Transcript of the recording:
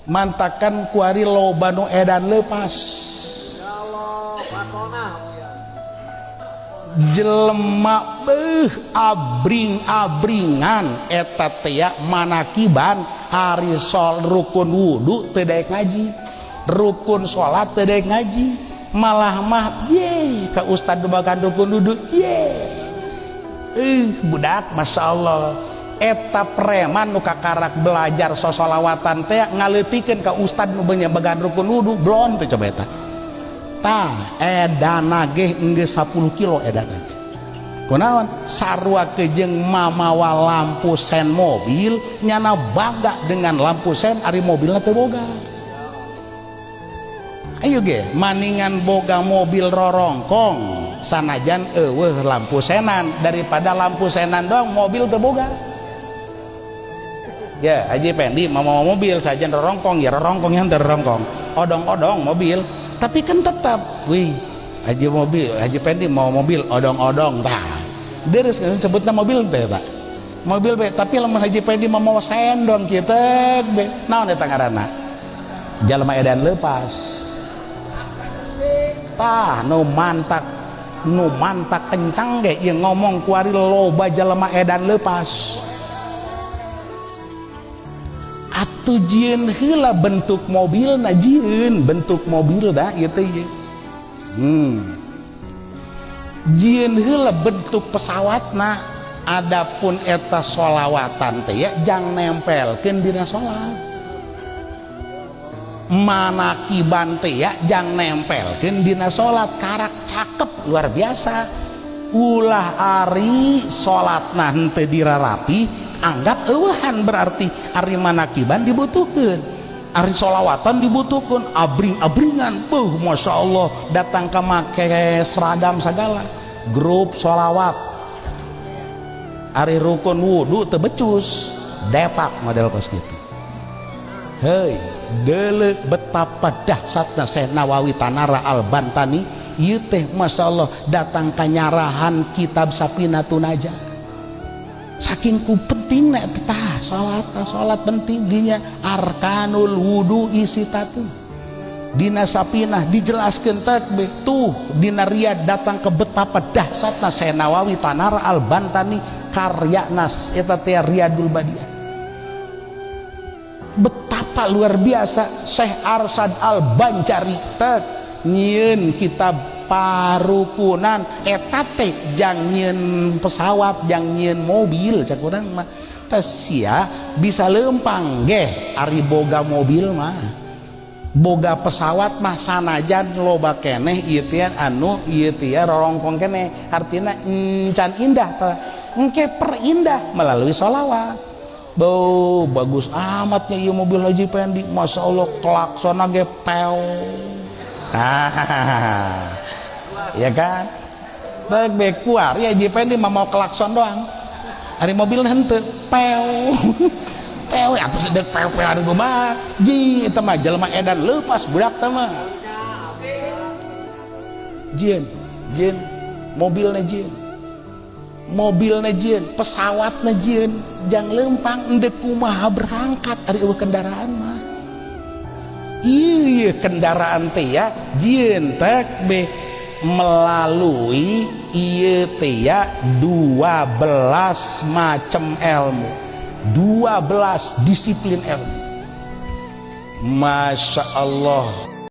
Mantakan kuari loba nu edan lepas. Jelema beuh abring-abringan eta teh manakiban ari sol rukun wudu teu daek ngaji, rukun salat teu daek ngaji, malah mah ye ka ustad bagan rukun wudu ye. Budak Masya Allah eta preman nu kakarak belajar sosolawatan teh ngaleutikeun ka ustad nu bagan rukun wudu blon teh coba eta. Tah edana ge geus 10 kilo edana. Kunaon sarua jeung mamawa lampu sen mobil nyana bangga dengan lampu sen ari mobilna teu boga. Ayo ge maningan boga mobil rorongkong sanajan eueuh lampu senan daripada lampu senan doang mobil teu boga. Ya Haji Pendi mamawa mobil sajan rorongkong ya rorongkong yang teu rorongkong odong-odong mobil. Tapi kan tetap, wih, Haji mobil, Haji Pendi mau mobil odong-odong, tah. Deres sebutna mobil teh, Pak. Mobil be, tapi lamun Haji Pendi mau mawa sendong kieu teh, be. Naon eta ngaranna? Jalma edan leupas. Tah, nu mantak kencang ge ieu ngomong kuari loba jalma edan leupas. Atuh jieun heula bentuk mobilna jieun bentuk mobil dah ieu teh ieu. Jieun heula bentuk pesawatna adapun eta sholawatan teh ya jang nempelkeun dina salat. Manakiban teh ya jang nempelkeun dina salat karak cakep luar biasa. Ulah ari salatna henteu dirarapi anggap eueuhan berarti ari manakiban dibutuhkeun, ari sholawatan dibutuhkeun, abring-abringan beuh Masya Allah datang ka make seragam sagala grup sholawat ari rukun wudu teu becus depak model kos kitu. Heuy deuleu betapa dahsyatna Syekh Nawawi Tanara Al-Bantani ieu teh Masya Allah datang ka nyarahan kitab Safinatun Najah. Saking ku penting nek tah salat, salat penting dinya arkanul wudu isi tatu. Dina Sapinah dijelaskeun teh tuh dina Riyad datang ke betapa dahsyatna Syekh Nawawi Tanara Al-Bantani karya nas eta teh Riyadul Badiah. Betapa luar biasa Syekh Arsyad Al-Banjari teh nyieun kitab parukunan eta teh jang nyieun pesawat jang nyieun mobil cak urang mah teh sia bisa leumpang geh ari boga mobil mah boga pesawat mah sanajan loba keneh ieu teh anu ieu teh rorongkong keneh artina encan indah teh engke perindah melalui sholawat. Beuh bagus amatnya ieu mobil Haji Pendi Masya Allah klaksonna ge peo. Nah, ya kan? Tek bekuar ya Haji Pendi mah mau klakson doang. Ari mobil henteu peo. Peo atuh sedek peo peo anu kumaha. Ji eta mah jelema edan leupas budak teh mah. Jieun, jieun mobilna jieun. Mobilna jieun, pesawatna jieun, jang leumpang endek kumaha berangkat ari eueuh kendaraan mah. Iya kendaraan teh ya jieun teh be melalui ieu teh ya 12 macam ilmu, 12 disiplin ilmu. Masya Allah.